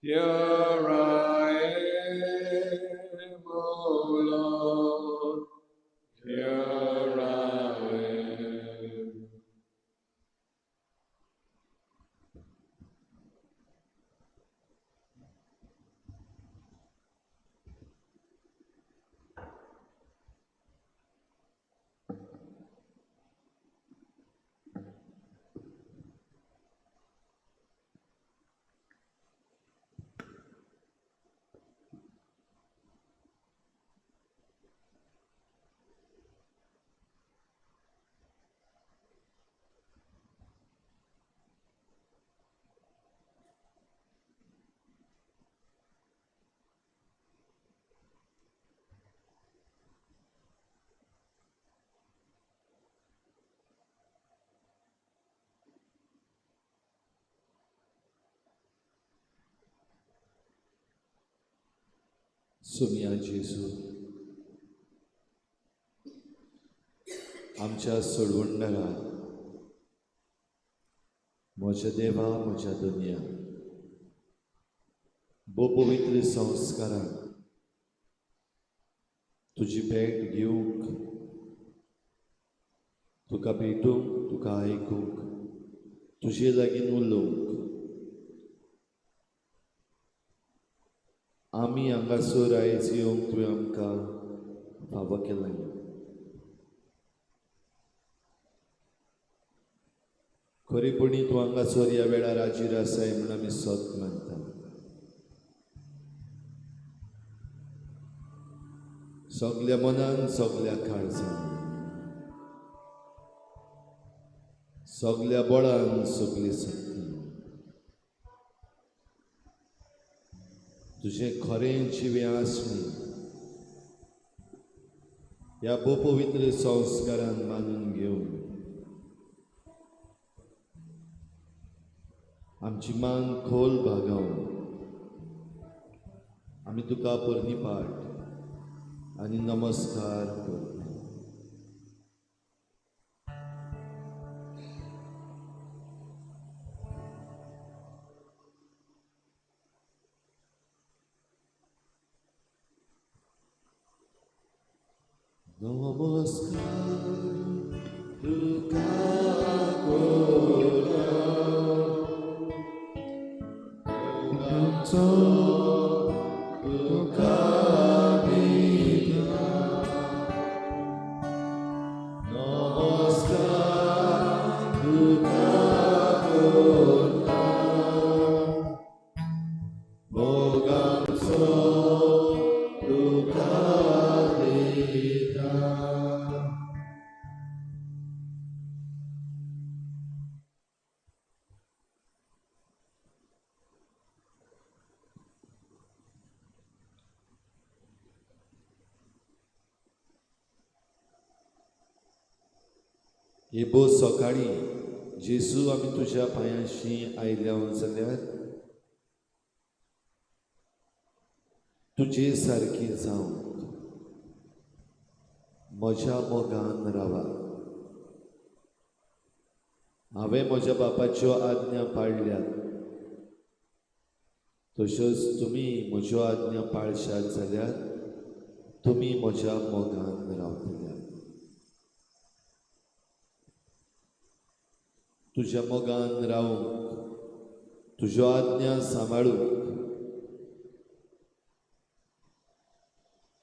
Here I am, O Lord, here I am. Somaiya जेजू आमच्या सोडवणदारा, म्हज्या देवा, म्हज्या दुनिया, भोव पवित्र संस्कारान तुजी भेट घेवंक, तुका भेटूंक, तुका आयकूंक, तुजे लागीं उलोवंक आमी हांगासर आयज येवंक तुवें आमकां फावो केलें. खरेपणी तूं हांगासर ह्या वेळार हाजीर आसाय म्हूण आमी सत मानता. सगल्या मनान, सगल्या काळजान, सगल्या बळान, सगली शक्तीन तुजें खरें जिवें आसणें ह्या भोव पवित्र संस्कारान मानून घेवन आमची मान खोल भागावन आमी तुका पोरणीपाठ आनी नमस्कार करता. नमस्कार तुका कोरा, तुका दिता. नमस्कार तुका कोरा, मोगाचो तुका दिता. हे भोव सकाळी जेजू आमी तुज्या पांयांशी आयल्या जाल्यार तुजे सारकी जावंक म्हज्या मोगान रावा. हांवें म्हज्या बापाच्यो आज्ञा पाळल्यात, तश्योच तुमी म्हज्यो आज्ञा पाळशात जाल्यार तुमी म्हज्या मोगान रावतले. तुज्या मोगान रावूंक, तुज्यो आज्ञा सांबाळूंक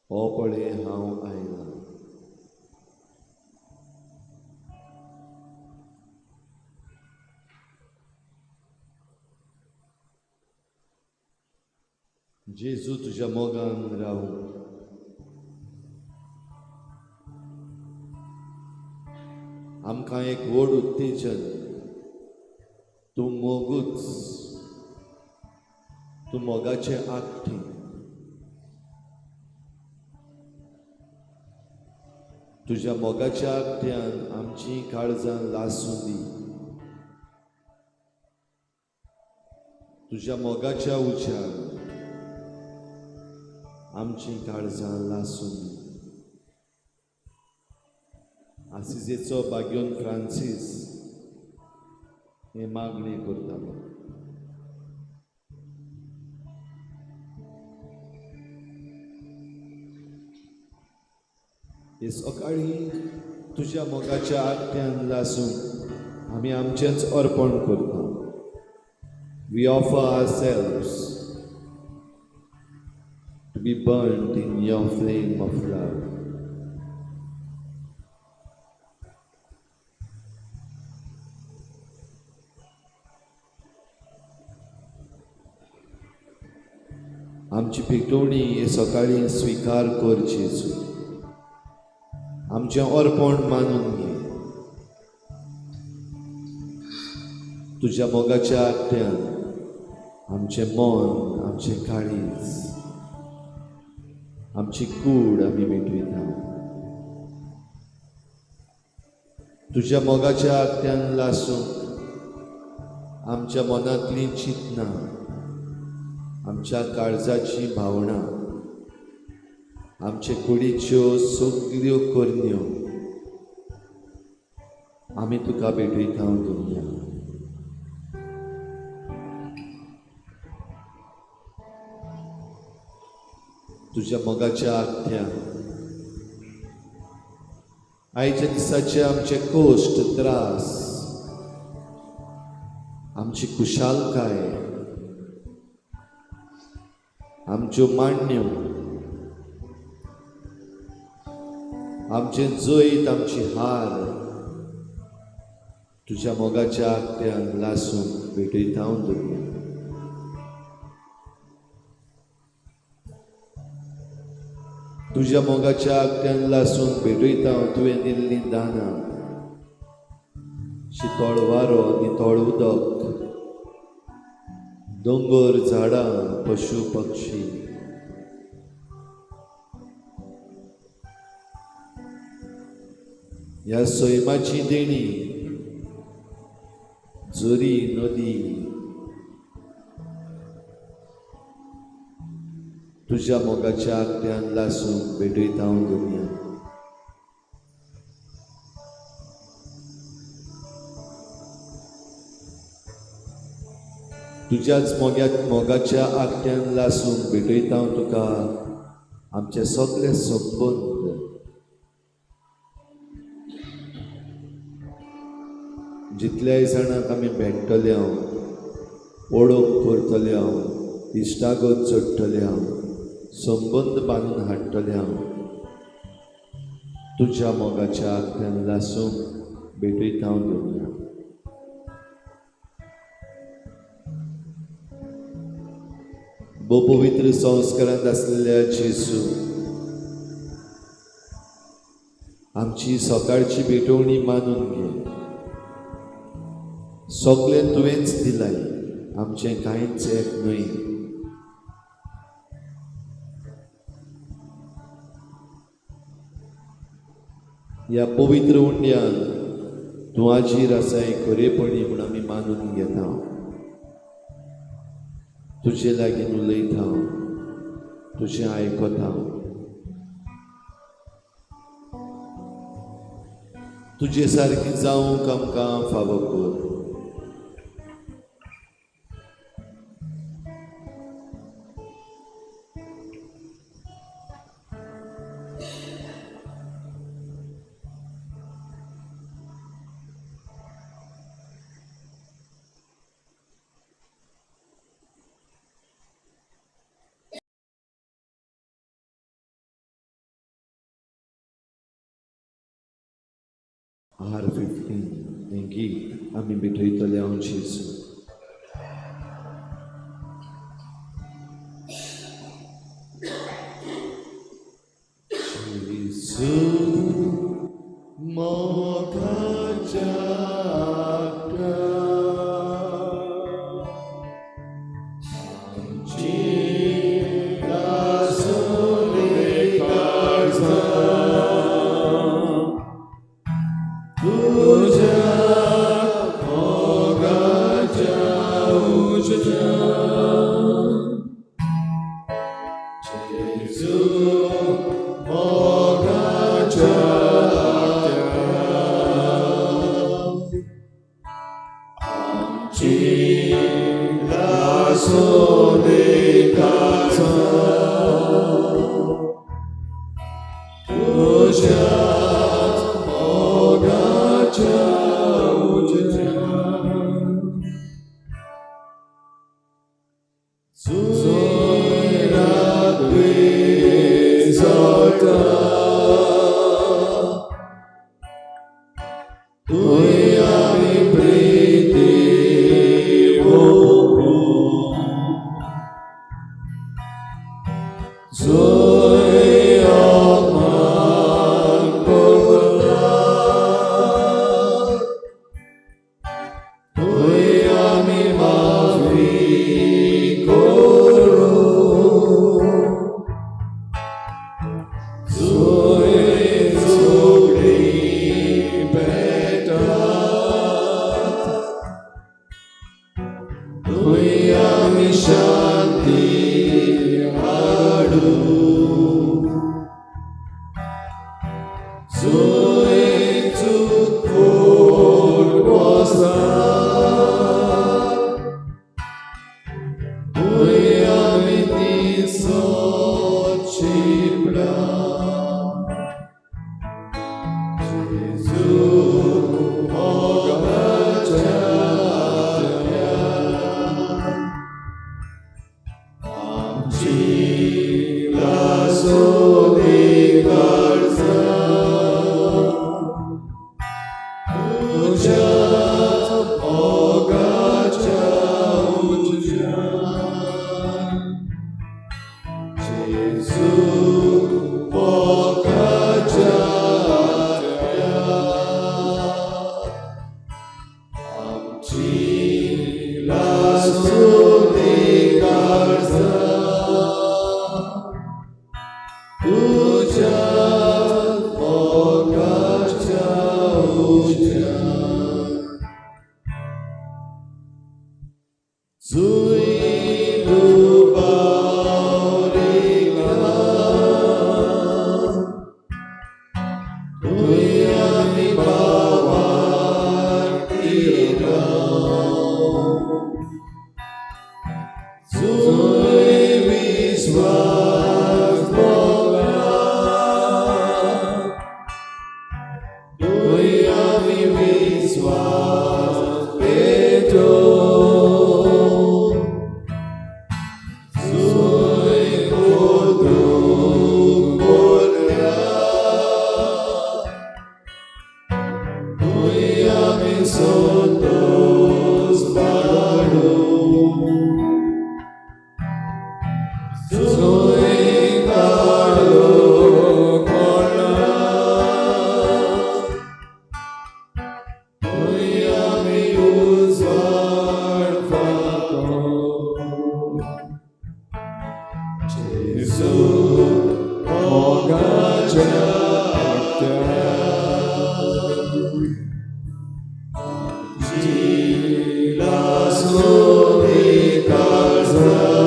हो पळय हांव आयलां. जेजू तुज्या मोगान रावूंक आमकां एक व्हड उत्तेजन, तूं मोगूच, तूं मोगाचें आखटी. तुज्या मोगाच्या आखट्यान आमची काळजां लासूं दी. तुज्या मोगाच्या उज्यान आमची काळजां लासूं दी. आसिजेचो बाग्योन फ्रांसीस हे मागणी करतालो. हे सकाळीं तुज्या मोगाच्या आगट्यान लासून आमी आमचेंच अर्पण करता. We offer ourselves to be burned in your flame of love. आमची भेटवणी हे सकाळीं स्विकार कर जेजू, आमचें अर्पण मानून घे. तुज्या मोगाच्या आगट्यान आमचें मन, आमचें काळीज, आमची कूड आमी भेटयता. तुज्या मोगाच्या आगट्यान लासूंक आमच्या मनांतलीं चिंतनां, आमच्या काळजाची भावनां, आमचे कुडीच्यो सगल्यो करण्यो आमी तुका भेटयता दुनिया. तुज्या मोगाच्या आगट्यान आयच्या दिसाचे आमचे कश्ट, त्रास, आमची खुशालकाय, आमच्यो मांडण्यो, आमचें जैत, आमची हार तुज्या मोगाच्या आगट्यान लासून भेटयता दुनिया. तुज्या मोगाच्या आगट्यान लासून भेटयता तुवें दिल्लीं दानां, शितळ वारो, नितळ उदक, दोंगर, झाडां, पशु पक्षी, ह्या सैमाची देणी, झरी, नदी तुज्या मोगाच्या आगट्यान लासून भेटयता हांव दुनिया. तुज्याच मोगाच्या आगट्यान लासून भेटयता हांव तुका आमचे सगळे संबंद. जितल्याय जाणांक आमी भेटतले हांव, ओळख करतले हांव, इश्टागत जोडटले हांव, संबंद बांदून हाडटले हांव, तुज्या मोगाच्या आगट्यान लासून भेटयता हांव दुनिया. भोव पवित्र संस्कारांत आसलेल्या जेजू, आमची सकाळची भेटवणी मानून घे. सगळें तुवेंच दिलाय, आमचें कांयच एक न्हय. ह्या पवित्र उंड्यान तूं आजीर आसाय खरेपणी म्हूण आमी मानून घेता. तुजे लागीं उलयता, तुजें आयकता, तुजे सारकें जावंक आमकां फावो कर. R15 हें गीत आमी भेटयतले हांव जेजू. जेजू मोगाच्या आमची लासून काळजां तुझ्या मोगाच्या उजव्यान जेजू मोगाच्या आमची लासून काळजां तुझ्या जुंय रात विजळटा थंय आमी प्रिती ओंपू जुंय अपमान करतात थंय आमी माफी करूं जुंय झगडीं पेटात थंय आमी शांती हाडूं जुंय चूक बसतात थंय आमी ती सदची जेजू मोगाच्या आत्म्यान आमची लासुंदी काळजां तुज्या मोगाच्या उज्यान जेजू मोगाच्या आत्म्यान आमची लासुंदी काळजां तुज्या मोगाच्या उज्यान जुंय दुबाव रिगला थंय आमी भावार्थी रावूं जुंय विस्वास भोगला थंय आमी विस्वास पेटोवं जुंय कौतुक भरल्या थंय आमी संतोस बाळगूं जुंय काळोख पडला थंय आमी उजवाड फांकोवं जेजू मोगाच्या आत्म्यान आमची लासुंदी काळजां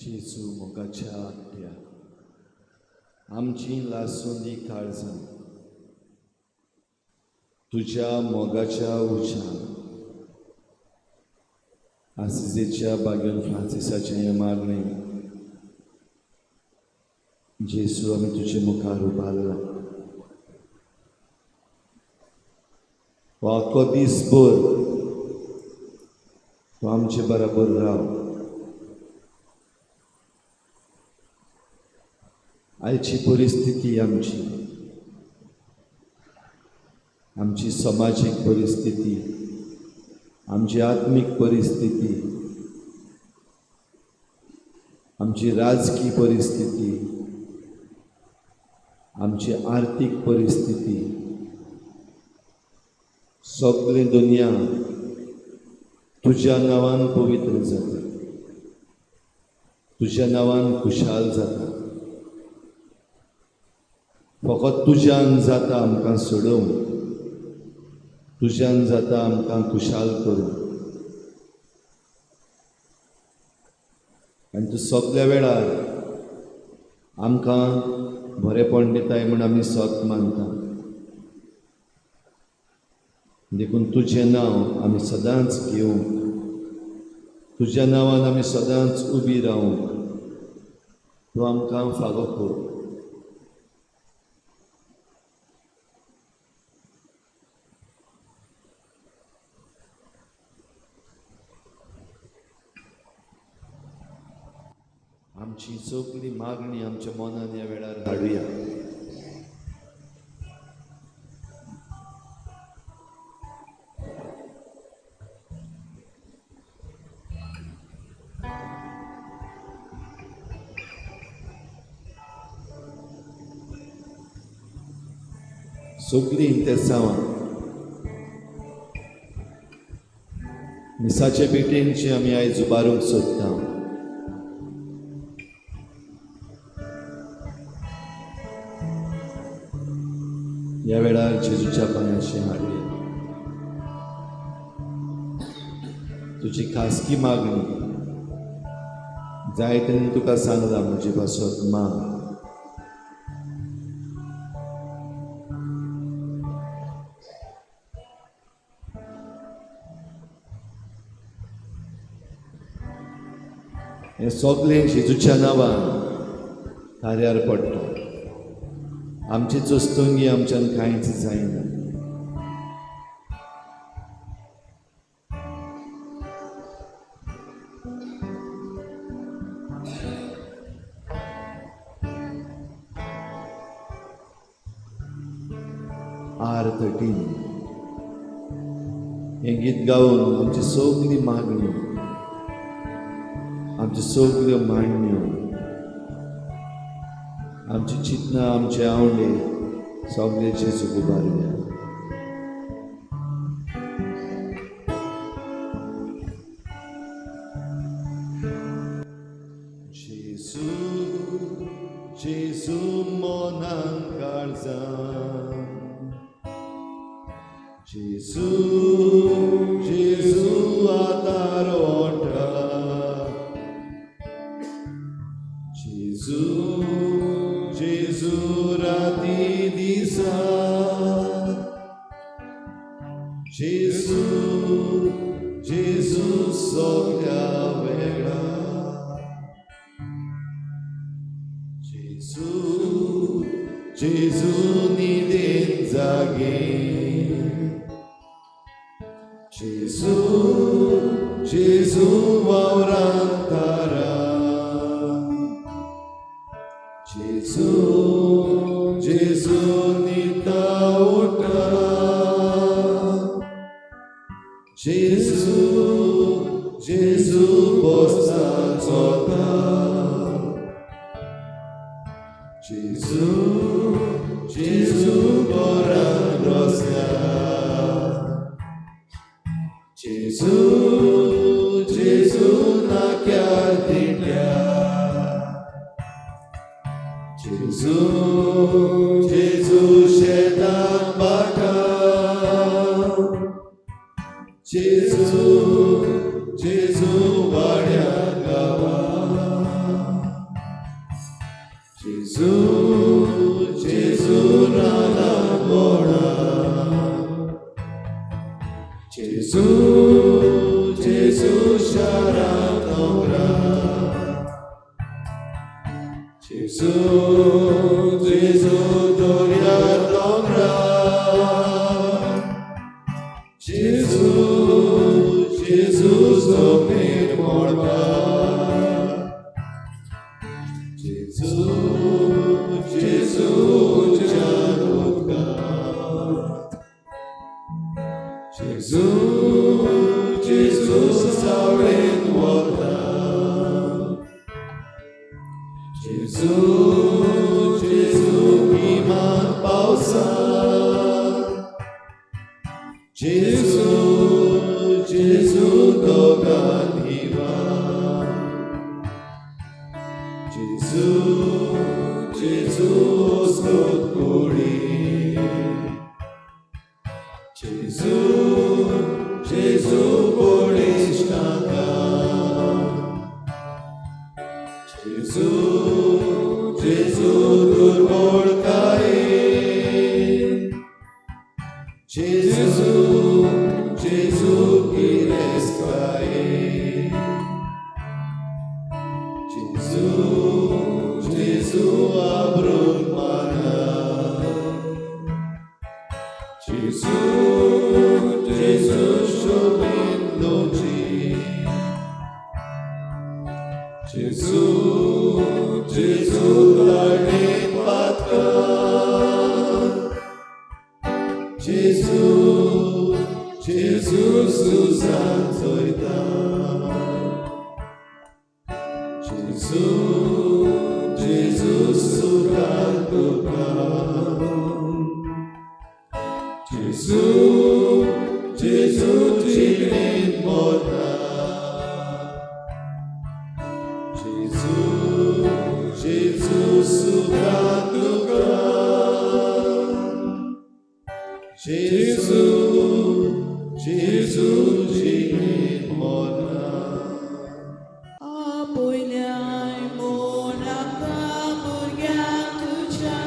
जेजू मोगाच्या आत्या, आमची लासुंदी काळजां तुज्या मोगाच्या उज्यान आसिजेच्या बागेन फ्रांसिसाचें हें मागणें जेजू आमी तुजे मुखार उबारला. हो आख्खो दीसभर तूं आमचे बराबर राव. आयची परिस्थिती आमची, आमची समाजीक परिस्थिती, आमची आत्मीक परिस्थिती, आमची राजकी परिस्थिती, आमची आर्थीक परिस्थिती, सगळी दुनिया तुज्या नांवान पवित्र जाता, तुज्या नांवान खुशाल जाता. फकत तुज्यान जाता आमकां सोडोवंक, तुज्यान जाता आमकां खुशाल करूंक. आनी तूं सगल्या वेळार आमकां बरेपण दिताय म्हूण आमी सत मानता. देखून तुजें नांव आमी सदांच घेवंक, तुज्या नांवान आमी सदांच उबी रावंक तूं आमकां फावो कर. आमची सगळी मागणी आमच्या मनान ह्या वेळार हाडुया. सगळीं इंतेसांवां मिसाचे भेटेनची आमी आयज उबारूंक सोदता. ह्या वेळार जेजूच्या पांयाशी हाडुया. तुजी खासगी मागणी जाय तेन्ना तुका सांगला म्हजे पासत माग. हें सगळें जेजूच्या नांवान कार्यार पडटा. आमची चोस्तुंगी आमच्यान कांयच जायना. R13 हें गीत गावन आमची सगळी मागण्यो, आमच्यो सगळ्यो मांडण्यो, आमची चिंतना, आमचे आवडे सगळे जेजूक उबारुया. जेजू जेजू मनान काळजान, जेजू जेजू आदार ओंठा, जेजू जेजू राती दिसा, जेजू जेजू सगळ्या वेळा, जेजू जेजू न्हिदेन जागे, जेजू जेजू वावरान तारा, जेजू जेजू न्हिदता उठा, जेजू जेजू बसता चलता, जेजू जेजू घरान रस्त्यार, जेजू जेजू नाक्यार तिट्यार, जेजू जेजू शेतान भाटार, जेजू जेजू वाड्या गांवार. Gesù, Gesù रानात वडा, Gesù, Gesù शारांत दोंगरा, Gesù, Gesù दर्यार दोंगरा, Gesù, Gesù जमनीर मळबार, Gesù, Gesù उज्यान उदकांत, Gesù, Gesù सावळेन वता, Gesù, Gesù गिमान पावसांत, Gesù, Gesù दोगान हिवान, Gesù, Gesù अस्कृत कुडीन, Gesù, Gesù बळिश्टांकान, Gesù, Gesù दुर्बळकायेन, Gesù, Gesù गिरेस्तकायेन, Gesù, Gesù आब्रून मानान, Gesù, Gesù शोभेन लोचीन, Gesù, Gesù ताळणेन पातकान, Gesù, Gesù Sujan जयता, Gesù, Gesù सुखान दुखान, Gesù, Gesù जिणेन मरता, Gesù, Gesù सुखान दुखान, Gesù, Gesù जिणेन मरता. आपल्याय मोनाका भुरग्यांक तुज्या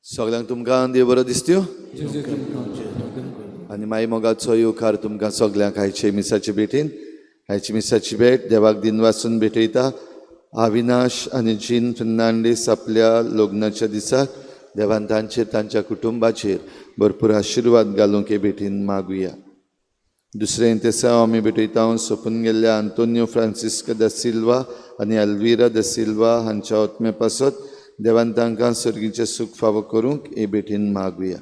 सगळ्यांक तुमकां देव बरो दिसत्यो आनी माई मोगाचो येवकार तुमकां सगळ्यांक आयचे मिसाचे भेटीन. आयची मिसाची भेट देवाक दिनवासून भेटयता. अविनाश आनी जीन फर्नांडीस आपल्या लग्नाच्या दिसाक देवान तांचेर तांच्या कुटुंबाचेर भरपूर आशिर्वाद घालूंक हे भेटीन मागुया. दुसरें तेसांव आमी भेटयता सोंपून गेल्ल्या आंतोनियो फ्रांसिस्क the Silva आनी अल्विरा the Silva हांच्या आत्मे पासत देवान तांकां सर्गीचें सूख फावो करूंक हे भेटीन मागुया.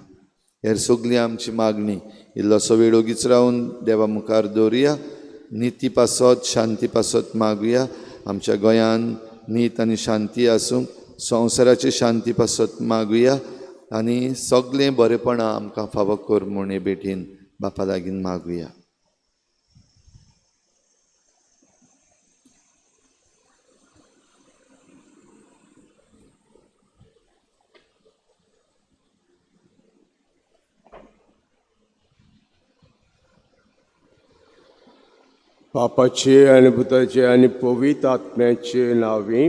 हेर सगळी आमची मागणी इल्लोसो वेळ ओगीच रावन देवा मुखार दवरुया. निती पासत शांती पासत मागुया. आमच्या गोंयान नीत आनी शांती आसूंक, संवसाराची शांती पासत मागुया आनी सगळें बरेपणां आमकां फावो कर म्हूण हे भेटीन बापा लागीं मागुया. पापाचे आनी भुताचे आनी पवित्र आत्म्याचे नांवी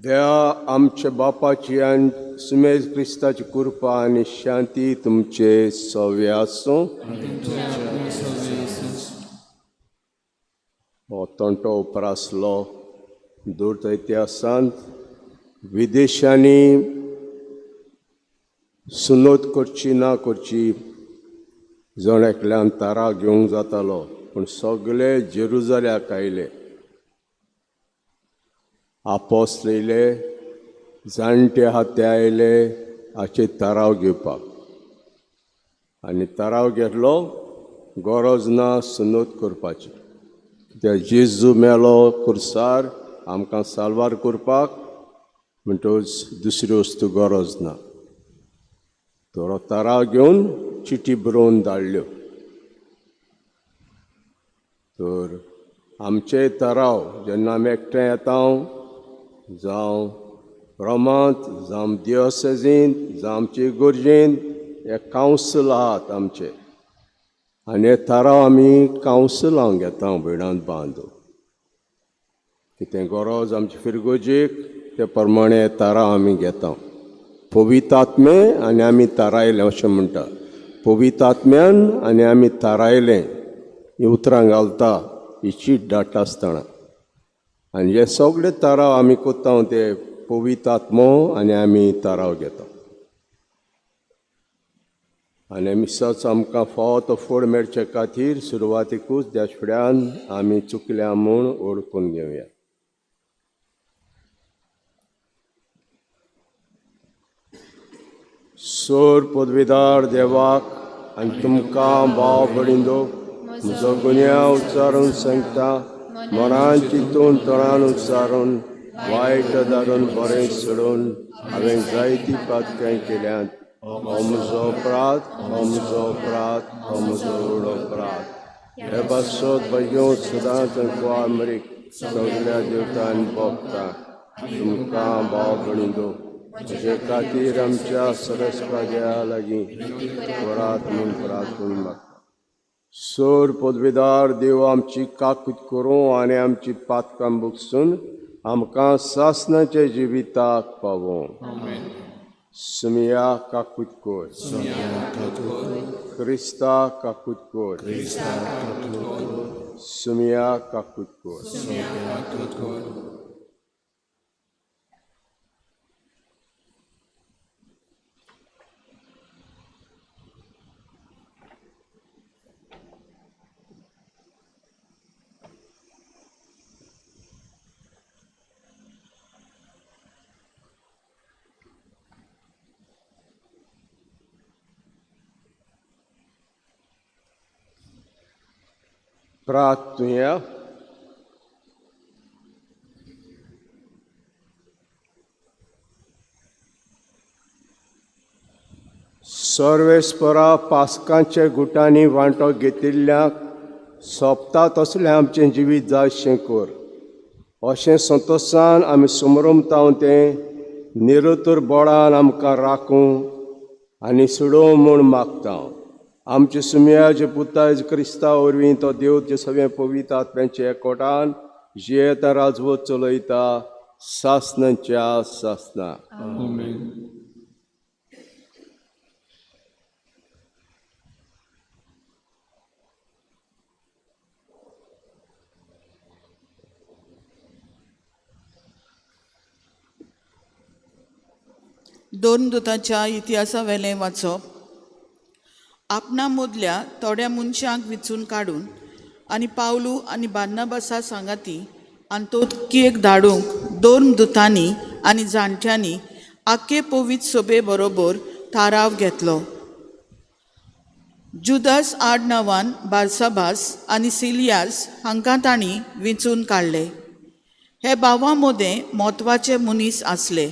देवा आमच्या बापाची आनी सुमेज क्रिस्ताची कृपा आनी शांती तुमचे सवे आसूं. हो तंटो उप्रासलो दूर इतिहासांत विदेशांनी सुनोत करची ना करची जण एकल्यान तारा घेवंक जातालो, पूण सगळे जेरुजाल्याक आयले. आपोस येयले, जाणटे आहा ते आयले हाचे थाराव घेवपाक आनी थाराव घेतलो गरज ना सुनोत करपाची कित्याक जेजू मेलो कुर्सार आमकां साल्वार करपाक म्हणटकच दुसरी वस्तू गरज ना. थोडो थाराव घेवन चिटी बरोवन धाडल्यो. तर आमचे थाराव जेन्ना आमी एकठांय येता जावं रोमांत जावं दियोसेजींत जावं आमचे इगर्जेंत हे कावंसील आहात आमचे आनी हे थाराव आमी कावंसिलांक घेता भयणांत बांदू कितें गरज आमचे फिरगोजेक ते प्रमाणे थाराव आमी घेता. पवित्र आनी आमी थारायलें अशें म्हणटा. पवित्र आनी आमी थारायलें ही उतरां घालता ही चीट धाडटा आसतना आनी हे सगळे थाराव आमी करता ते पवित्र आत्मो आनी आमी थाराव घेता. आनी मिसाचो आमकां फावो तो फोड मेळचे खातीर सुरवातीकूच त्या फुड्यान आमी चुकल्या म्हूण ओळखून घेवया. सोर पदवीदार देवाक आनी तुमकां भाव भयणींनो म्हजो गुन्यांव उच्चारून सांगता मनान चिंतून तोंडान उच्चारून वायट धाडून बरें सोडून हांवें जायती पातकां केल्यांत. हो म्हजो अपराध, हो म्हजो अपराध, हो म्हजो व्हड अपराध. हे पासत भगीव सदांच कुवामरीक सगल्या देवतान भोगता तुमकां भाव भयणींनो म्हजे खातीर आमच्या सरस्पत्या लागीं परात म्हूण परात म्हूण मागता. सोर पदवीदार देव आमची काकूत करूं आनी आमची पातकां बुकसून आमकां सासणाच्या जिविताक पावों. सुमिया काकूत कोर, क्रिस्ता काकूत कोर, सुमिया काकूत कोर. प्रार्थुया. सर्वेस्परा पास्कांच्या गुटांनी वांटो घेतिल्ल्यांक सोंपता तसलें आमचें जिवीत जायशें कर अशें संतोशान आमी समरमता तें निरुतर बोळान आमकां राखूं आनी सोडोवं म्हूण मागता. आमचे सुमयाचे पुता क्रिस्ता वरवीं तो देव ते सगळें पवित्र आत्म्याच्या एकवटान जियेता राजवत चलयता सासणाच्या सासना. दोन दुताच्या इतिहासा वेलें वाचप. आपणा मदल्या थोड्या मनशांक विचून काडून आनी पावलू आनी बार्नाबासा सांगाती आंतोकियेक धाडूंक दोन दुतांनी आनी जाणट्यांनी आख्खे पवित्र सभे बरोबर थाराव घेतलो. जुदास आडनांवान बार्साबास आनी सिलियास हांकां तांणी विंचून काडले. हे भावां मदें म्हत्वाचे मनीस आसले.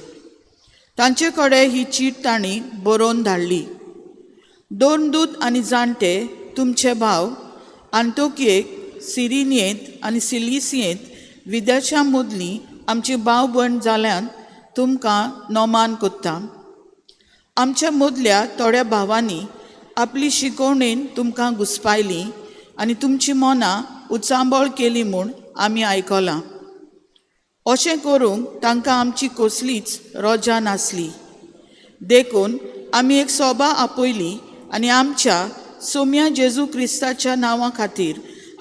तांचे कडेन ही चीट तांणी बरोवन धाडली. दोन दूत आनी जाणटे तुमचे भाव आंतोकियेक सिरिनियेंत आनी सिलिसियेंत विदेशां मदलीं आमची भाव भयण जाल्यान तुमकां नोमान कोत्ता. आमच्या मदल्या थोड्या भावांनी आपली शिकवणेन तुमकां घुसपायली आनी तुमची मनां उचांबळ केली म्हूण आमी आयकलां. अशें करूंक तांकां आमची कसलीच रोजा नासली. देखून आमी एक सोबा आपयली आनी आमच्या सोम्या जेजू क्रिस्ताच्या नांवा खातीर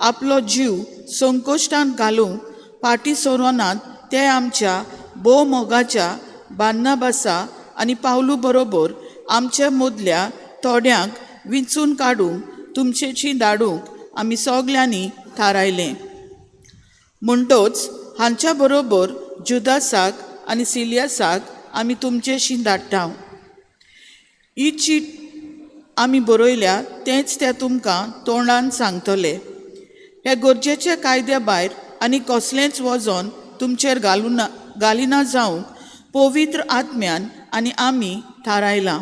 आपलो जीव संकोश्टांत घालूंक फाटीं सरोनात ते आमच्या भोव मोगाच्या बान्नाबासा आनी पावलू बरोबर आमच्या मदल्या थोड्यांक विंचून काडूंक तुमचेची धाडूंक आमी सगल्यांनी थारायलें. म्हणटोच हांच्या बरोबर जुदासाक आनी सिलियासाक आमी तुमचेशी धाडटा. ही चीट आमी बरयल्या तेंच ते तुमकां तोंडान सांगतले. हे गरजेचे कायद्या भायर आनी कसलेंच वजन तुमचेर घालूना घालिना जावंक पवित्र आत्म्यान आनी आमी थारायलां.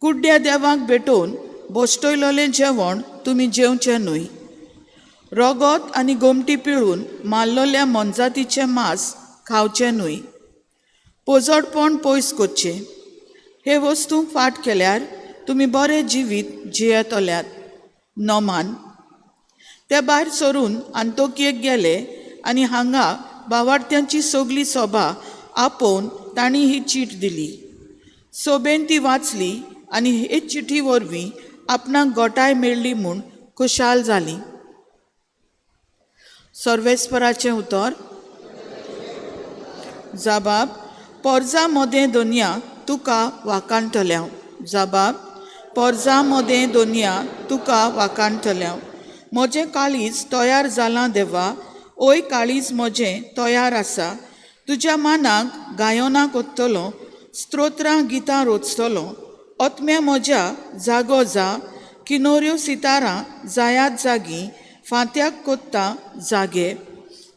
कुड्ड्या देवाक भेटोवन बश्टयलोलें जेवण तुमी जेवचें न्हय. रगत आनी गोमटी पिळून मारलोल्या मोनजातीचें मांस खावचें न्हय. पोजडपण पयस करचें. हे वस्तूंक फाट केल्यार तुमी बरें जिवीत जियेतल्यात. नोमान ते भायर सरून आंतोकियेक गेले आनी हांगा बावाडत्यांची सगली सभा आपोवन तांणी ही चीट दिली. सोबेन ती वाचली आनी हे चिटी वरवीं आपणाक गोटाय मेळ्ळी म्हूण खुशाल जाली. सर्वेस्पराचें उतर. जबाब पोरजा मदें दोनया तुका वाकाणटल्या. जबाब पोरजा मदें दोनया तुका वाकाणटल्या. म्हजें काळीज तयार जालां देवा, ओय काळीज म्हजें तयार आसा. तुज्या मानाक गायनां कोत्तलो, स्तोत्रां गितां रोचतलो. ओतम्या म्हज्या जागो जा, किनोऱ्यो सितारां जायात जागी, फांत्याक कोत्ता जागे.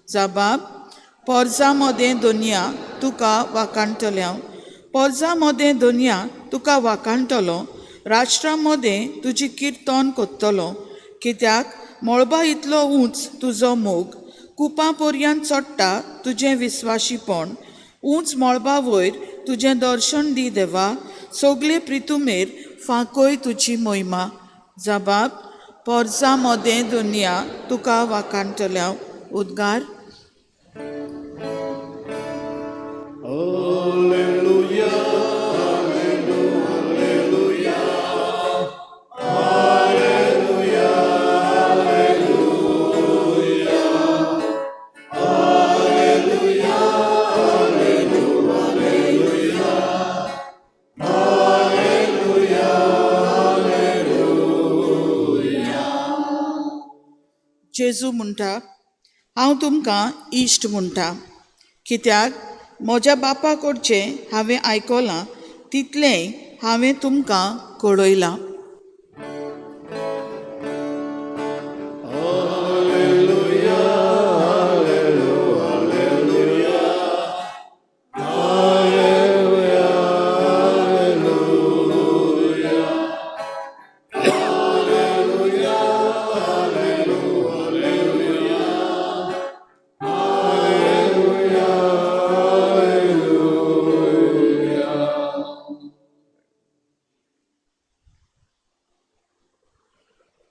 जबाब पोरजा मदें दोनया तुका वाकाणटल्या. पोरजा मदें दोनया तुका वाकाणटलो, राष्ट्रा मदें तुजी किर्तन कोत्तलो. कित्याक मळबा इतलो उंच तुजो मोग, कुपां पर्यंत चडटा तुजें विस्वाशीपण. उंच मळबा वयर तुजें दर्शन दी देवा, सगले प्रितुमेर फांकोय तुजी मोहिमा. जबाब पोरजा मदें दुनिया तुका वाकाणटल्या. उद्गार. जेजू म्हणटा, हांव तुमकां इश्ट म्हणटा, कित्याक म्हज्या बापा कडचें हांवें आयकलां तितलेंय हांवें तुमकां कळयलां.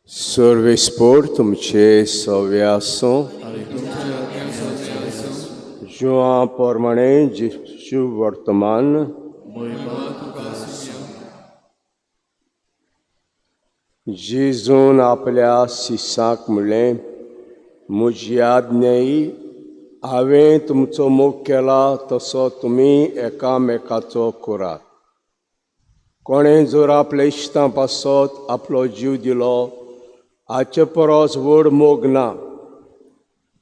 सर्वेस्पोर तुमचे सवे आसूं. जुआं प्रमाणे जेजू वर्तमान जेजून आपल्या शिसाक म्हणलें, म्हजी आज्ञाई हांवें तुमचो मोग केला तसो तुमी एकामेकाचो करात. कोणें जर आपल्या इश्टां पासत आपलो जीव दिलो हाचे परस व्हड मोग ना.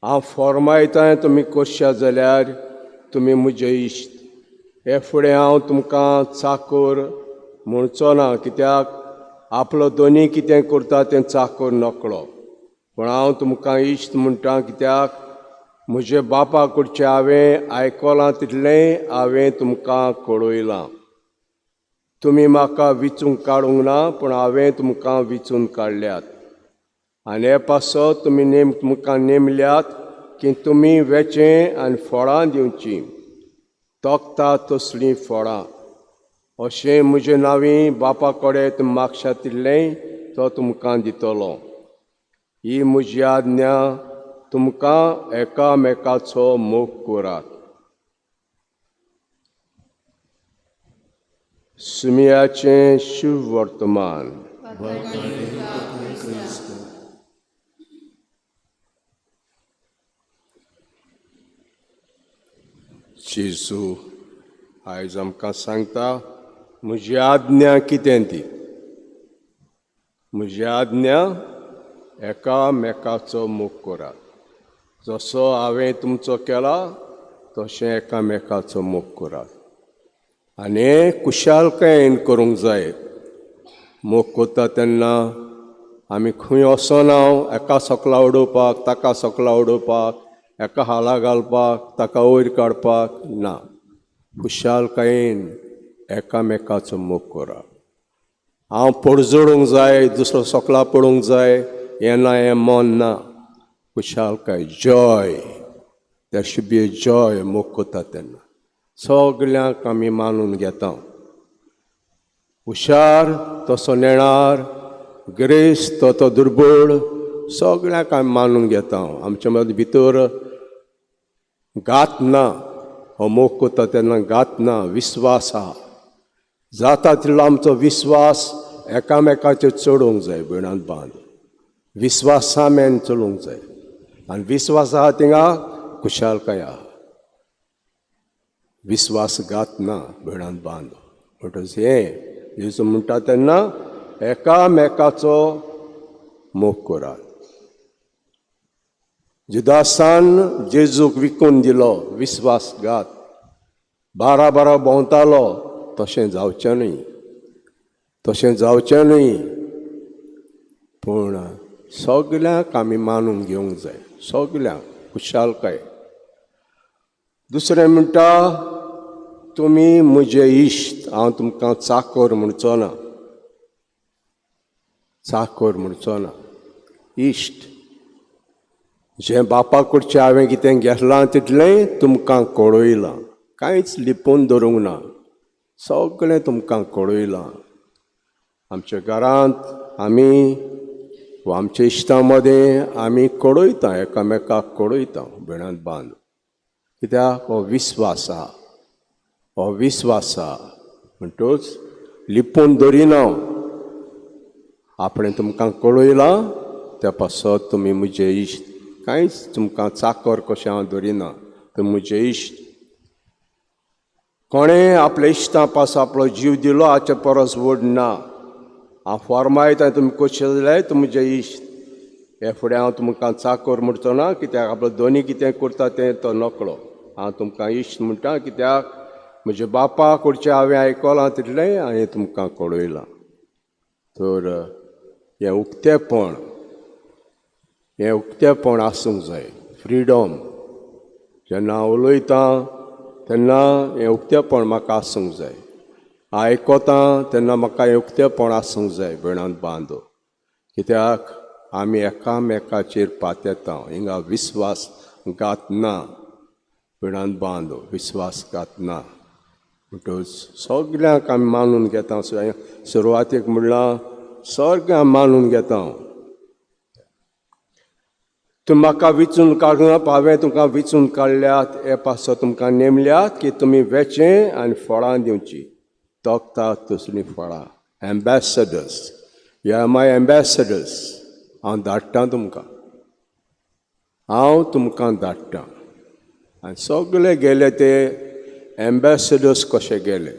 हांव फॉर्मायतां तुमी करशात जाल्यार तुमी म्हजे इश्ट. हे फुडें हांव तुमकां चाकोर म्हणचो ना, कित्याक आपलो दोनी कितें करता तें चाकोर नकळो. पूण हांव तुमकां इश्ट म्हणटा, कित्याक म्हजे बापा कडचें हांवें आयकलां तितलें हांवें तुमकां कळयलां. तुमी म्हाका विचूंक काडूंक ना, पूण हांवें तुमकां विचून काडल्यात. आनी हे पासत तुमी तुमकां नेमल्यात की तुमी वेचें आनी फळां दिवचीं, तोखता तसलीं फळां. अशें म्हजें नांवी बापा कडेन तुमी मागशात तितलें तो तुमकां दितलो. ही म्हजी आज्ञा, तुमकां एकामेकाचो मोग करात. सुमियाचें शुभ वर्तमान. जेजू आयज आमकां सांगता, म्हजी आज्ञा कितें ती. म्हजी आज्ञा एकामेकाचो मोग करात. जसो हांवें तुमचो केला तशें एकामेकाचो मोग करात. आनी हें खुशालकायेन करूंक जाय. मोग करता तेन्ना आमी खंय वचना एका सकला उडोवपाक, ताका सकला उडोवपाक, एका हाला घालपाक, ताका वयर काडपाक ना. खुशालकायेन एकामेकाचो मोग करा. हांव पडजोडूंक जाय, दुसरो सकला पडूंक जाय हें ना, हें मन ना. खुशालकाय, joy, there should be a joy. मोग करता तेन्ना सगल्यांक आमी मानून घेता. हुशार तसो नेणार, गिरेस्त तो दुर्बळ, सगल्यांक आमी मानून घेता. आमच्या मदीं भितर घात ना. हो मोग करता तेन्ना घात ना, विस्वास आहा. जाता तितलो आमचो विस्वास एकामेकाचेर चडोवंक जाय. भयणांत बांद विस्वासा मेन चलोवंक जाय आनी विस्वास आहा थिंगा खुशालकाय आहा. विस्वासघात ना भयणांत बांद. म्हणटच हें जेजू म्हणटा तेन्ना एकामेकाचो मोग करात. जुदासान जेजूक विकून दिलो, विस्वासघात. बारा बारा भोंवतालो. तशें जावचें न्हय, तशें जावचें न्हय. पूण सगल्यांक आमी मानून घेवंक जाय, सगल्यांक खुशालकाय. दुसरें म्हणटा, तुमी म्हजे इश्ट, हांव तुमकां चाकर म्हणचो ना, चाकर म्हणचो ना, इश्ट. जें बापा कडचें हांवें कितें घेतलां तितलें तुमकां कळयलां, कांयच लिपोवन दवरूंक ना, सगळें तुमकां कळयलां. आमच्या घरांत आमी वा आमच्या इश्टां मदें आमी कळयता, एकामेकाक कळयता. भयणांत बांद, कित्याक हो विस्वास आहा, हो विस्वास आहा. म्हणटूच लिपोवन दवरिना, आपणें तुमकां कळयलां त्या पासत तुमी म्हजे इश्ट. कांयच तुमकां चाकर कशें हांव दवरिना, तुमी म्हजे इश्ट. कोणें आपल्या इश्टां पास आपलो जीव दिलो हाचे परस व्हड ना. हांव फॉर्मायता तुमी कशें जाल्यार तुमी म्हजे इश्ट. हे फुडें हांव तुमकां चाकर म्हणचो ना, कित्याक आपलो दोनी कितें करता तें तो नकळो. हांव तुमकां इश्ट म्हणटा, कित्याक म्हज्या बापा कडचें हांवें आयकलां तितलें हांवें तुमकां कळयलां. तर हें उक्तेपण, हें उक्तेपण आसूंक जाय, फ्रिडम. जेन्ना हांव उलयतां तेन्ना हें उक्तेपण म्हाका आसूंक जाय. आयकता तेन्ना म्हाका हें उक्तेपण आसूंक जाय. भयणांत बांदो, कित्याक आमी एकामेकाचेर पातेता. हिंगा विस्वास घात ना. भयणांत बांदो, विस्वास घात ना. म्हणटच सगल्यांक आमी मानून घेता. सुरवातेक म्हणलां, सगळें आमी मानून घेता. तुमी म्हाका विचून काडूंक, हांवें तुमकां विचून काडल्यात, हे पासत तुमकां नेमल्यात की तुमी वेचें आनी फळां दिवची, तोखता तसलीं फळां. Ambassadors, you are my ambassadors. हांव धाडटा तुमकां, हांव तुमकां धाडटा. आनी सगळे गेले ते एम्बेसडर्स कशे गेले.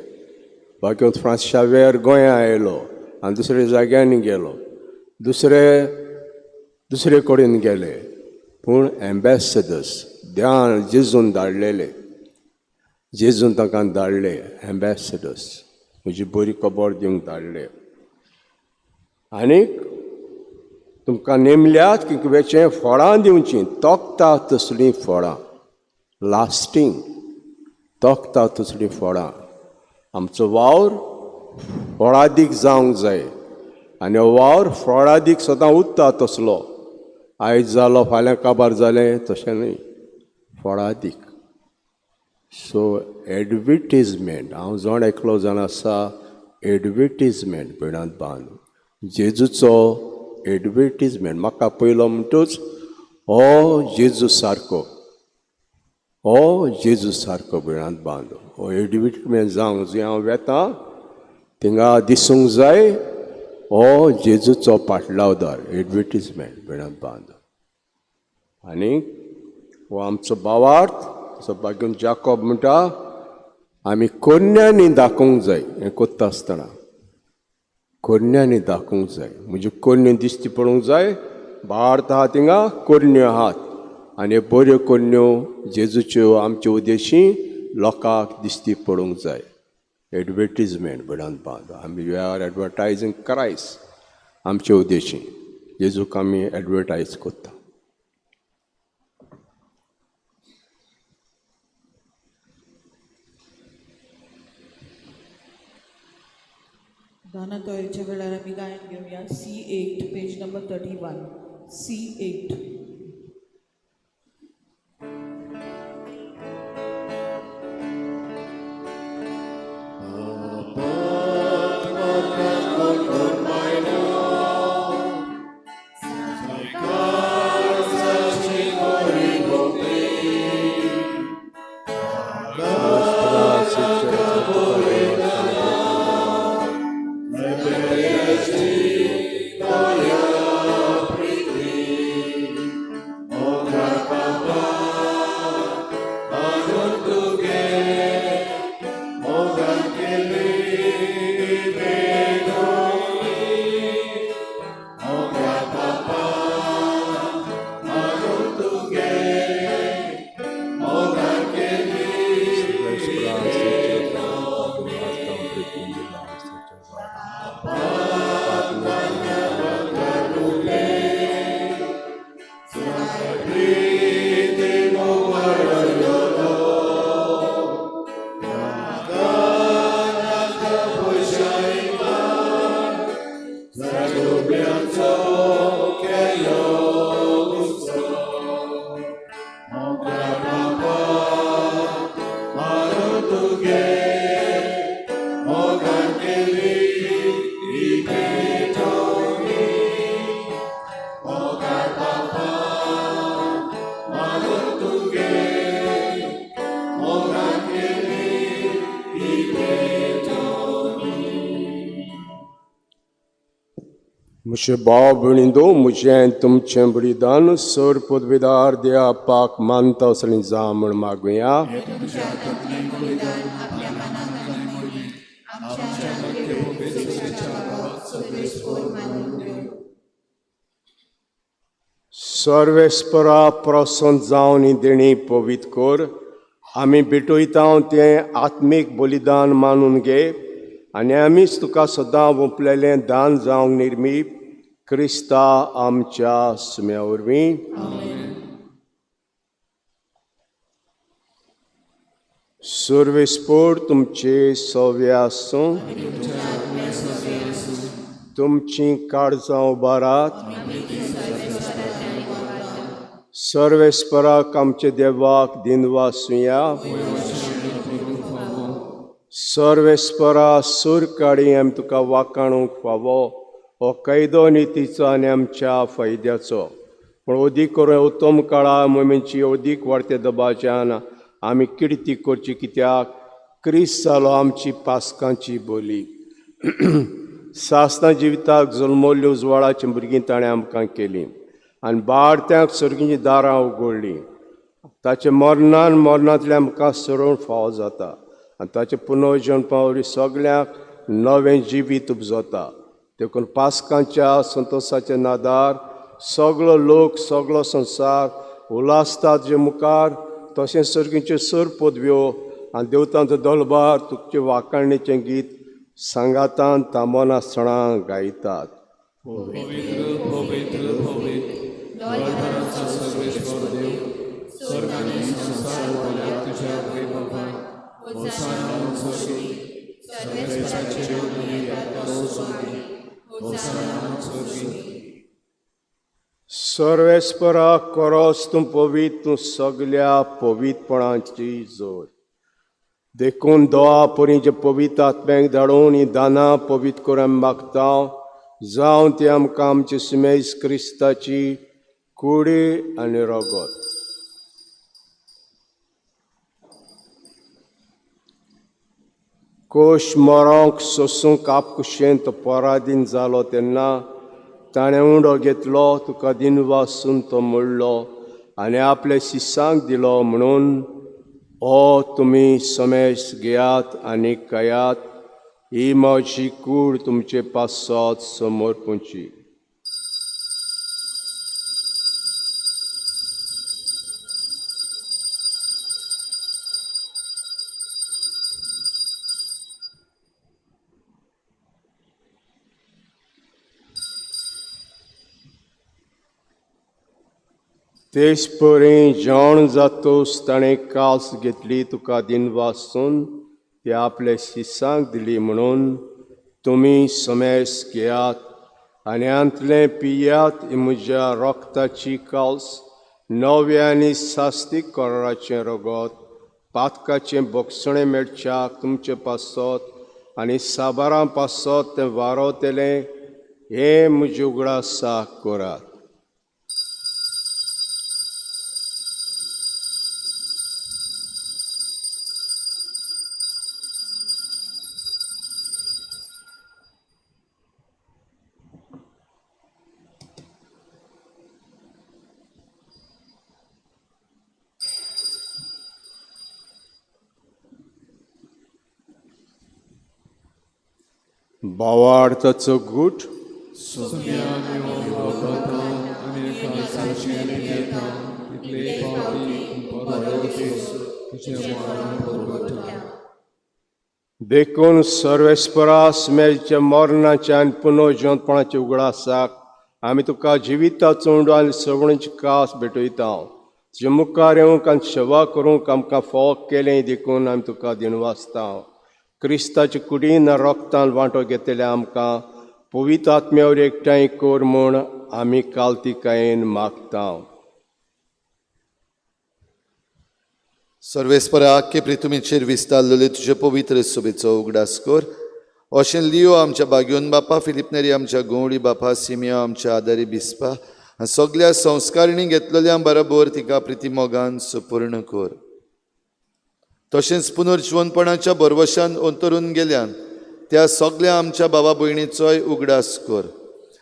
बाकी फ्रांस शावेर गोंया आयलो आनी दुसऱ्या जाग्यांनी गेलो, दुसरे दुसरे कडेन गेले, पूण एम्बेसडर्स ध्यान जेजून धाडलेले, जेजून तांकां धाडले एम्बेसडर्स, म्हजी बरी खबर दिवंक धाडले. आनीक तुमकां नेमल्यात की वेचें फळां दिवचीं, तोखता तसलीं फळां, लास्टींग, तोखता तसलीं फळां. आमचो वावर फळादीक जावंक जाय आनी हो वावर फळादीक सदां उत्ता तसलो. आयज जालो फाल्यां काबार जालें तशें न्हय, फळादीक. सो एडवर्टीजमेंट, हांव जण एकलो जाण आसा एडवर्टीजमेंट. भयणांत बांद, जेजूचो एडवर्टीजमेंट. म्हाका पयलो म्हणटूच हो जेजू सारको, हो जेजू सारको. भयणांत बांद, हो एडवर्टीजमेंट जावंक जंय हांव वेता थिंगा दिसूंक जाय हो जेजूचो पाटलावदार, एडवर्टीजमेंट. भयणांत बांद, आनी हो आमचो भावार्थ. सभाग्यून जाकोब म्हणटा, आमी कोन्यांनी दाखोवंक जाय. हें कोत्ता आसतना कोन्यांनी दाखोवंक जाय. म्हणजे कोन्यो दिश्टी पडूंक जाय. भावार्थ आहा थिंगा कोरण्यो आहात आनी बऱ्यो कोरण्यो जेजूच्यो आमच्यो उद्देशी लोकांक दिश्टी पडूंक जाय. एडवर्टीजमेंट बडान आमी we are advertising Christ आमचे उद्देशी जेजूक आमी एडवर्टायज करता. दाना तोयच्या वेळार आमी गायन घेवया C8 page number 31 C8. म्हजे भाव भयणींनो म्हजें तुमचें बलिदान सर पदवीदार देवा पाक मानता असलें जावं म्हूण मागुया. सर्वेस्परा प्रसन्न जावन ही देणी पवित्र कर आमी भेटयता तें आत्मीक बलिदान मानून घे आनी आमीच तुका सदां वोंपलेलें दान जावंक निर्मीप क्रिस्ता आमच्या सुम्या वरवीं. सर्वेस्पोर तुमचे सव्या आसूं, तुमचीं काळजां उबारात. सर्वेस्पराक आमचे देवाक दिनवासुया. सर्वेस्परा सूर काडी आमी तुका वाकाणूंक फावो हो कैदो नितीचो आनी आमच्या फायद्याचो पूण अदीक करून उत्तम काळा मोमेची अदीक वाडते दबाच्यान आमी किर्ती करची कित्याक क्रिस्त जालो आमची पासकांची बोली. सासना जिविताक जल्मल्ल्यो उजवाडाची भुरगीं ताणें आमकां केलीं आनी बारत्यांक सर्गीचीं दारां उगडलीं. ताचे मरणान मरणांतल्यान आमकां सरोवण फावो जाता आनी ताचें पुनर्जन्मा वरवीं सगळ्यांक नवें जिवीत उपजता. देखून पासकांच्या संतोशाच्या नादार सगळो लोक सगळो संवसार उल्हासतात जे मुखार तशें सर्गीच्यो सर पदव्यो आनी देवतांचो दलबार तुमचे वाखाणीचें गीत सांगातान तांबोनासतना गायतात. सर्वेस्परा करोस तूं पवित्र तूं सगल्या पवित्रपणाची जोड. देखून दोआ परीचे पवित्र आत्म्याक धाडून ही दानां पवित्र करून आमी मागता जावं ती आमकां आमचे सुमेज क्रिस्ताची कुडी आनी रगत. कोश मरोंक सोसूंक आपकुशेन तो पराधीन जालो तेन्ना ताणें उंडो घेतलो तुका दिनवासून तो मोडलो आनी आपल्या शिसांक दिलो म्हणून ओ तुमी समेस घेयात आनी खायात ही म्हजी कूड तुमचे पासत समर्पणची. तेच परी जेवण जातोस ताणें कास घेतली तुका दिनवासून ती आपल्या शिसांक दिली म्हणून तुमी समेस घेयात आनी आंतलें पियात. ही म्हज्या रोगताची कास, नव्या आनी सास्तीक कराराचें रगत, पातकाचें बोगसणें मेळच्याक तुमचे पासत आनी साबारां पासत तें वारोतलें. हें म्हजें उगडासाक करात. भावार्थाचो गूट देखून सर्वेस्परा मेळच्या मरणाच्या आनी पुनर्जिवंतपणाच्या उगडासाक आमी तुका जिविताचो उंडो आनी सवणीची कास भेटयता. तुजे मुखार येवंक आनी सेवा करूंक आमकां फावो केलें देखून आमी तुका दिनवासता. क्रिस्ताच्या कुडीन रोगतान वांटो घेतल्या आमकां पवित्र आत्म्यावर एकठांय कर म्हूण आमी कालतिकायेन मागता. सर्वेस्परा आख्खे प्रितुमीचेर विस्तारलेले तुजे पवित्र सोबेचो उगडास कर. अशें लियो आमच्या बागयोन बापा, फिलिपनेरी आमच्या गवळी बापा, सिमियो आमच्या आदारी बिस्पा आनी सगल्या संस्कारणी घेतलेल्या बरोबर तिका प्रितीमोगान सुपूर्ण कर. तशेंच पुनर्जिवनपणाच्या भरवशान अंतरून गेल्यान त्या सगल्या आमच्या बाबा भयणीचोय उगडास कर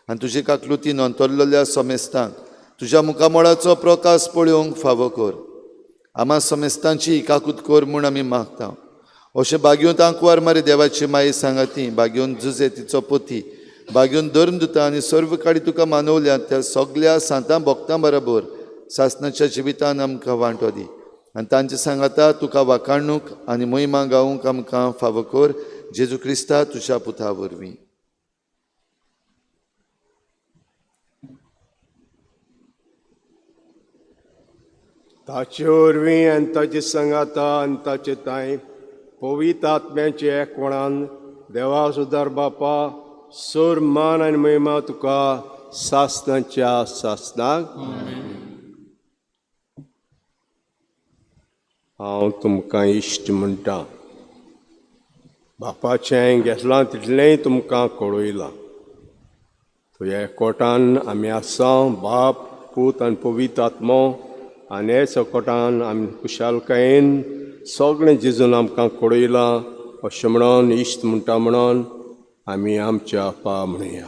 आनी तुजे काकलुतीन अंतरलेल्या समेस्तांक तुज्या मुखामळाचो प्रकाश पळोवंक फावो कर. आमा समेस्तांची एकाकूत कर म्हूण आमी मागता. अशें बागयोन आंकवार मारी देवाची माई सांगाती, बागयोन जुजे तिचो पोती, बागयोन धर्मदुता आनी सर्व काडी तुका मानवल्या त्या सगल्या सांतां भक्तां बरोबर सासणाच्या जिवितान आमकां वांटो दी आनी तांचे सांगाता तुका वाखाणूक आनी महिमा गावूंक आमकां फावो कर. जेजू क्रिस्ता तुज्या पुता वरवीं. ताचे वरवीं आनी ताचे सांगाता आनी ताचे तांय पवित्र आत्म्याचे एकवणान देवा सुदार बापा सोर मान आनी महिमा तुका सासणाच्या सासणाक. हांव तुमकां इश्ट म्हणटा, बापाचें हांवें घेतलां तितलेंय तुमकां कळयलां. तुज्या एकवटान आमी आसा, बाप पूत आनी पवित्र आत्मो, आनी ह्या एकवटान आमी खुशालकायेन सगळें जेजून आमकां कळयलां. अशें म्हणून इश्ट म्हणटा म्हणून आमी आमच्या आपा म्हणया.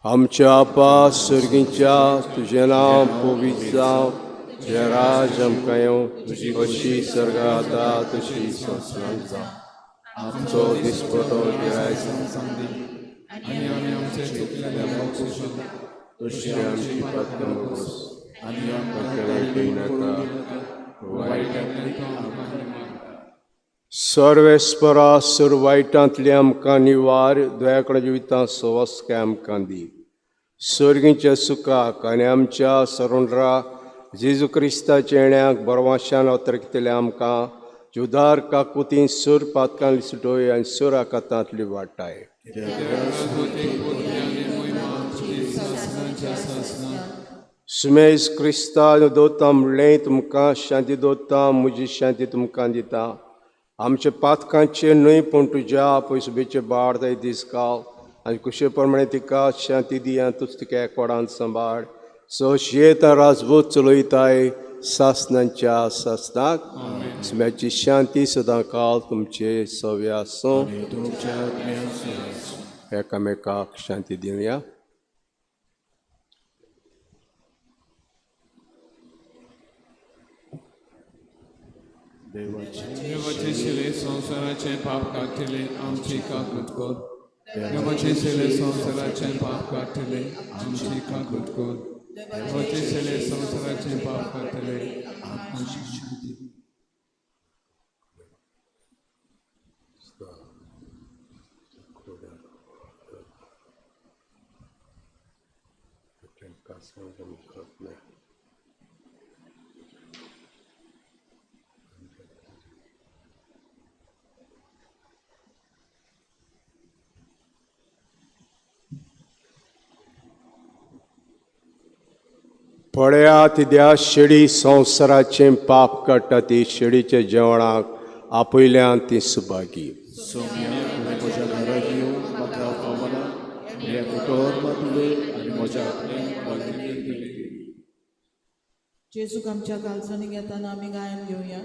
आमच्या आपा सर्गीच्या, तुजें नांव पवित्र जावं, तुजें राज आमकां येवं, तुजी अशी सर्गांत जाता तशी संवसारांत जावं. आमचो दिसपटो गिरायक आनी आमी आमचे चुकलेल्या बक्षिसां तशी आमची पातकां भोगस आनी आमकां नाका वायटांतल्यान आमकां निवार. सर्वेस्परा सर वायटांतली आमकां निवार, दयाकडे जिवितां सवस्काय आमकां दी. सर्गीच्या सुखाक आनी आमच्या सरोंडरा जेजू क्रिस्ताच्या येण्याक बरवाशान अवतरकितले आमकां जुदार काकुती सुर पातकांतली सुटोय आनी सुर आकातांतली वाटाय. सुमेज क्रिस्ता दोता म्हणलें तुमकां शांती दोता, म्हजी शांती तुमकां दिता. आमच्या पातकांचे न्हय पूण तुज्या पयसुबेचे बाड थंय दीस काल आनी कुशे प्रमाणे तिका शांती दी आनी तूच तिका एकवटान सांबाळ. सो शेत राजबूत चलयताय सासणाच्या सासणाक. सुम्याची शांती सदां काल तुमचे सव्या आसूं. एकामेकाक शांती दिवया. देवाचे शिले संवसाराचे पाप काडटले आमची काकूत कर. देवाचे शिले संवसाराचे पाप काडटले आमची काकूत कर. देवाचे शिले संवसाराचे पाप काडटले आमची शांती. पळयात त्या शेडी संवसाराचें पाप काडटा ती शेडीच्या जेवणाक आपयल्यान ती सुभागी. सोम्या, तुवें म्हज्या घराक येवन म्हाका फावना, हें उतर मात उलय आनी म्हज्या आत्म्याक भलायकी मेळटली. जेजूक आमच्या काळजांनी घेताना आमी गायन घेवया.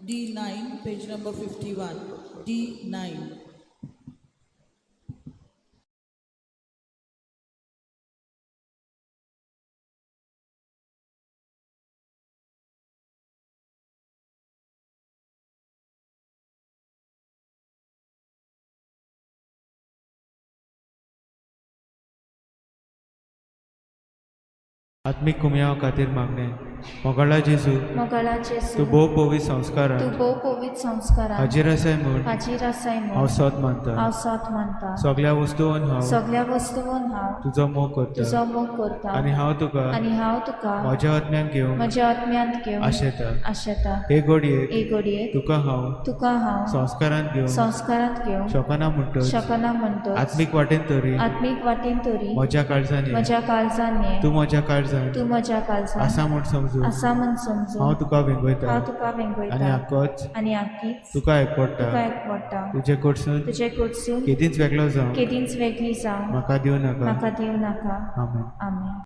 D9, page number 51. D9. आत्मीक कुमयाव खातीर मागणें. मोगाळा जेजू, मोगाळा जेजू, तूं भोव पवित्र संस्कारान तूं भोव पवित्र संस्कारान हाजीर आसाय म्हूण हाजीर आसाय म्हूण हांव सत मानता. हांव सत मानता. सगळ्या वस्तून हांव सगळ्या वस्तून हांव तुजो मोग करता तुजो मोग करता आनी हांव तुका आनी हांव तुका म्हज्या आत्म्यान घेवन म्हज्या आत्म्यांत घेवन आशेता. आशेता. हे घडयेक हे घडयेक तुका हांव तुका हांव संस्कारांत घेवन संस्कारांत घेवन शकना म्हणटच शकना म्हणटच आत्मीक वाटेन तरी आत्मीक वाटेन तरी म्हज्या काळजान ये. म्हज्या काळजान ये. तूं म्हज्या काळजान तूं म्हज्या काळजान आसा म्हूण समजून आसा म्हूण समजून हांव तुका वेंगयता हांव तुका वेंगयता आनी आकोच आनी आकीच तुका एकवडटा. तुका एकवडटा. तुजे कडसून तुजे कडसून केदींच वेगळो जावं केदींच वेगळी जावं म्हाका दिवं नाका. म्हाका दिवं नाका. आमेन. आमेन.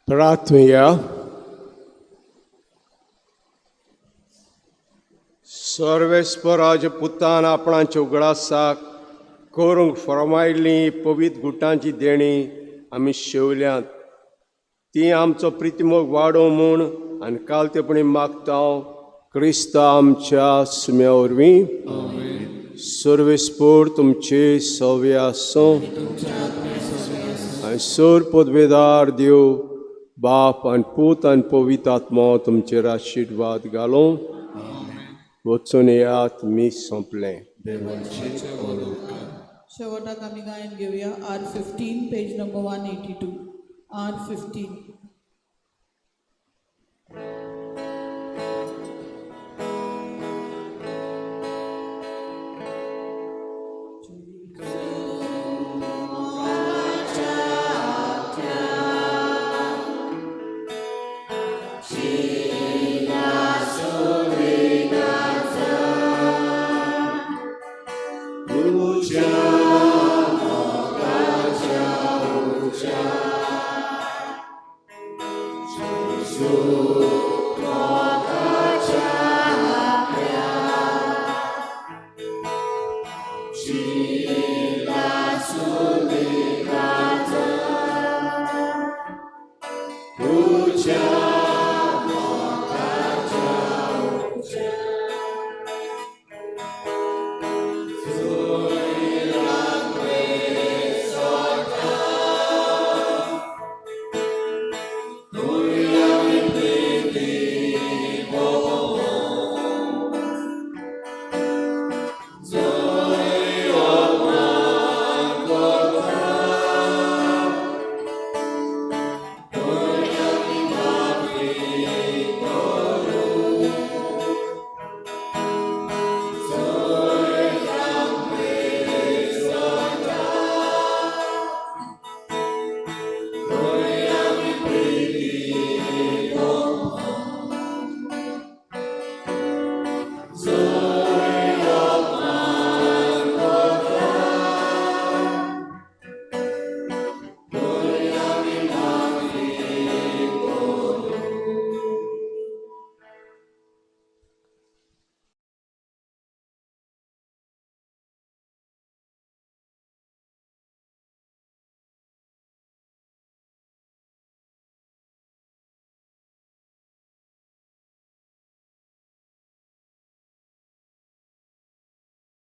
प्रार्थुया. सर्वेस्पराज पुतान आपणाच्या उगडासाक करूंक फरमायल्ली पवित्र गुटांची देणी आमी शेवल्यांत ती आमचो प्रितिमोग वाडोवं म्हूण आनी कालतेपणी मागता क्रिस्ता आमच्या सुम्या वरवीं. सर्वेस्पोर तुमचे सव्य आसूं आनी सोर पदवेदार देव बाप आनी पूत आनी पवित्र आत्मो तुमचेर आशिर्वाद घालूं. वचून येयात. मी सोंपलें. शेवटाक आमी गायन घेवया. R15, page number 182. R15. तुज्या